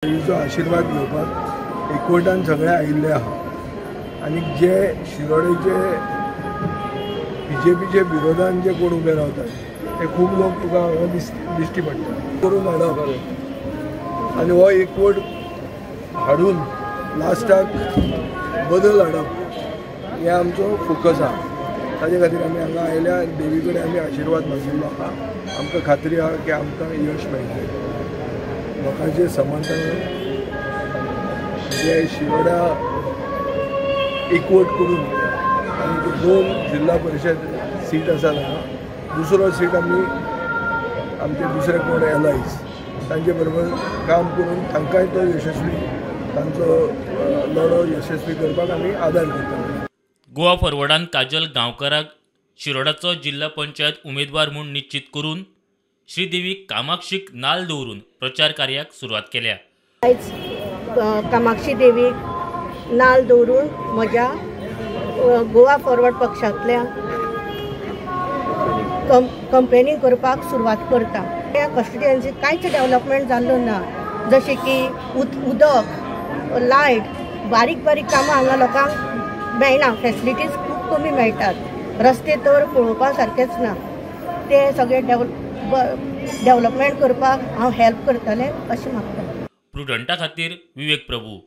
देवीचो आशिर्वाद घेवपाक एकवटान सगळे आयिल्ले आहा आनी जे शिरोडेचे बीजेपीचे विरोधान जे कोण उबे रावतात ते खूब लोक तुका हांगा दिश्टी पडटा करून हाडप आनी हो एकवट हाडून लास्टाक बदल हाडप हे आमचो फोकस आहा. ताजे खातीर आमी हांगा आयल्या आनी देवी कडेन आमी आशिर्वाद मागिल्लो आहा. आमकां खात्री आहा की आमकां यश मेळटलें. लोकांचें समर्थन जे शिरोडा एकवट करून आनी 2 जिल्हा परिशद सीट आसा हांगा, दुसरो सीट आमी आमचे दुसरे कोण एलायज तांचे बरोबर काम करून तांकांय तो यशस्वी तांचो लढो यशस्वी करपाक आमी आदार करता. गोवा फॉरवर्डान काजल गांवकाराक शिरोडाचो जिल्हा पंचायत उमेदवार म्हूण निश्चित करून श्रीदेवी कामाक्षीक नाल दवरून प्रचार कार्याक सुरवात केल्या. आयज कामाक्षी देवीक नाल दवरून म्हज्या गोवा फॉरवर्ड पक्षांतल्या कंपेनींग करपाक सुरवात करता. ह्या कॉन्स्टिट्युएन्सी कांयच डेव्हलपमेंट जाल्लो ना, जशें की उदक, लायट, बारीक बारीक कामां हांगा लोकांक मेळना, फेसिलिटीज खूब कमी मेळटात, रस्ते तर पळोवपा सारकेच ना. ते सगळे डेव्हलपमेंट करपाक हांव हेल्प करतलें अशें मागता. प्रुडंटा खातीर विवेक प्रभू.